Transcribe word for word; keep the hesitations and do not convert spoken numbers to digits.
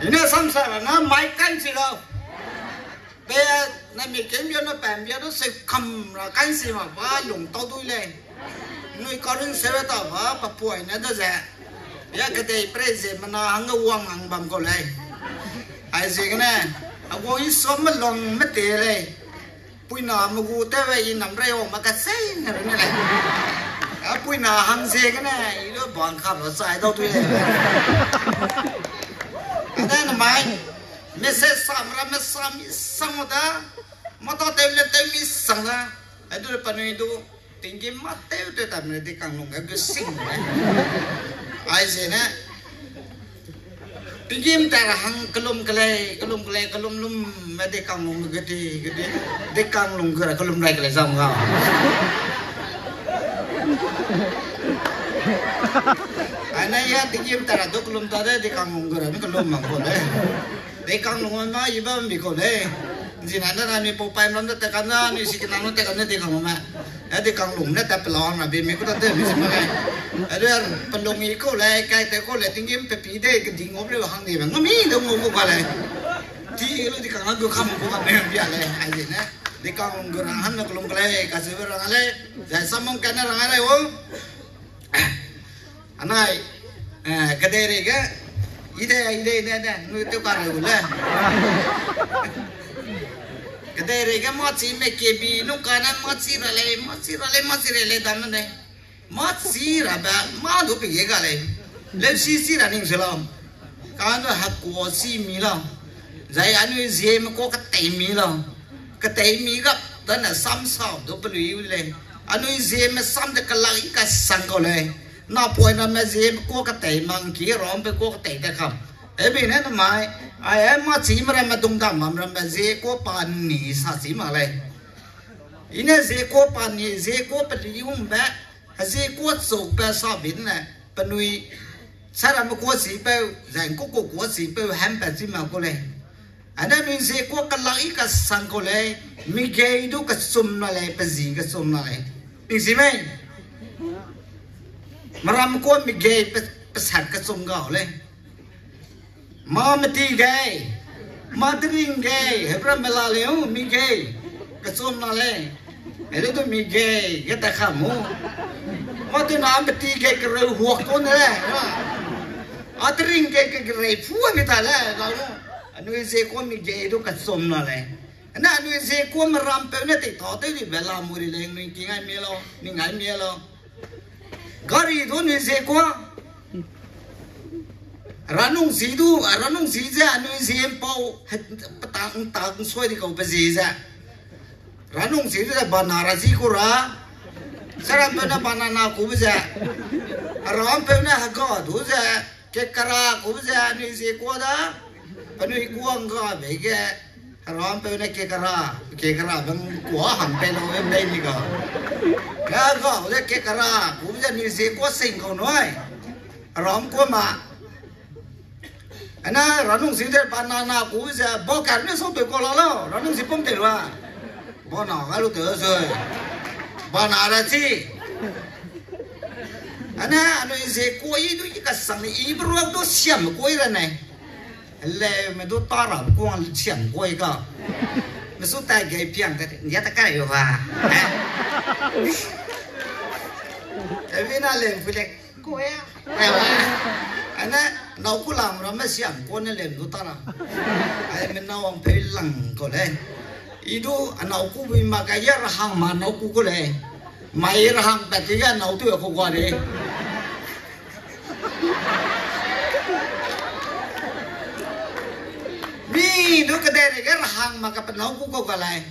Ine samsa ra na mai kan si lau. Pe na mi kem bia na pam bia du se kam ra kan si ma ba lung tau dui lei. Nui karin se ta ba pa puai na da ze. Ya kedei pre ze mana hang wang hang bam kau lei. Ai ziegene, a wang i som me long me te lei. Puina me gu tew we i nam rei wang ma ka sei ne rune lei. A puina hang ziegene, i lu bang kap ra sai dau tui lei. Ada na mai, message sam ra me sam i sang da, mata tew le tew mi sang da, a du le panui du, tinggîm mâ tew tew ta me di kanglung ge gu sing ne. Ai ziegene, tinggîm ta ra hang kelum kelei, kelum kelei, kelum lum me di kanglung ge di, ge di, di kanglung ge ra kelum rai kelei zam ga. Ai na ya tinggîm ta ra du kelum ta de, di kanglung ge ra mi kelum mang kau lei. Di kanglung ma i bam bi kau lei. Zina na na ni pau pai ram da ta kan na, ni si ke nang ta kan na di kanglung ma. Ya di kanglung ne ta pelang na bi mi ku ta te mi si ma lei. A du pelung i kau lei, kai te kau lei, tinggîm pe pi de, ke di ngau le hang di ba. Ngau mi de ngau ku ka lei. Ti lu di kang gu kam ku ka me bia lei, ai ziegene. Di kanglung ge ra hang na kelum kelei, ka se ra lei. Zai samong ka na ra lei o. Anai, eh, kedeireige, ide, ide, ide, ide, nu tew ka reu le. Kedeireige mâ chi me kebi, nu kane mâ chi ra lei, mâ chi ra lei, mâ chi ra lei, dam ne. Mâ chi ra be, mâ du pe ge ga lei. Leu si si ra ning se lau. Kane hekua si mi lau. Zai anui zie me kua ketei mi lau. Ketei mi gap, dane sam sau du pelui u lei. Anui zie me sam de kelak i ka sang kau lei. Na poi na me zie me kua ketei mang ki ram pe kua ketei ta kam. Ebi ne na mai, ai, ai, mâ chi me ram me dung dam mam ram me zie kua pa ni sa chi ma lei. I ne zie kua pa ni, zie kua pelui um be, zie kua chuk be sa bin ne, penui, sa ram me kua chi peu, zai ku ku kua chi peu, hem pe chi ma ku lei. Ane anui zie kua kelak i ka sang kau lei, migei du kechum na lei, pe zi kechum na lei. Ning si mei? Meram kua migei pe, pe sat kechum gau lei. Mâ meti gei, mâ tering gei, hebram me la leu, migei, kechum na lei. Ele du migei, ge ta kam u. Mâ tu na meti gei kereu huak kau ne lei. A tering gei ke kerei pu mi ta lei, la lu. Anui zie kua migei du kechum na lei. Na anui zie kua meram peu ne tei ta tew di be la mu ri lei, nui ki ngai mi lau, mi ngai mi lau. Gari du anui zie kua. Ranungsi du, ranungsi ze anui zie mpau, he, petang, tang soi di kau pe zie ze. Ranungsi du ze banana zi ku ra. Saram pe ne banana ku be ze. Ram pe ne hega du ze. Kekara ku be ze anui zie kua da. Penui kua ngga be ge. Ram pe ne kekara, kekara bang kua hang pe lau e bei ni ga. Ga ga ze kekara ku ze anui zie kua sing kau nui. Ram kua ma. Ana ranungsi de banana ku ze bo kar ne sau te kau la lau. Ranungsi pum te lua. Bo na ga lu te zui. Banana chi. Ana anui zie kua i du i ka sang ni i bro du siam kua i ra ne. Leu me du ta ra kuang siam kua i ka. Me su tai ge piang te, ya ta kai yo ba. Eh? Ebi na leu pu le kua ya. Ana, nâu ku lam ram me siam kua ne leu du ta ra. Ai me nâu ang pe lang kau lei. I du anâu ku bi ma ka ya ra hang ma nâu ku kau lei. Mai ra hang pat ti ga nâu tu kau kua lei. Mi du kedeireige ra hang ma ka pe nâu ku kau ka lei.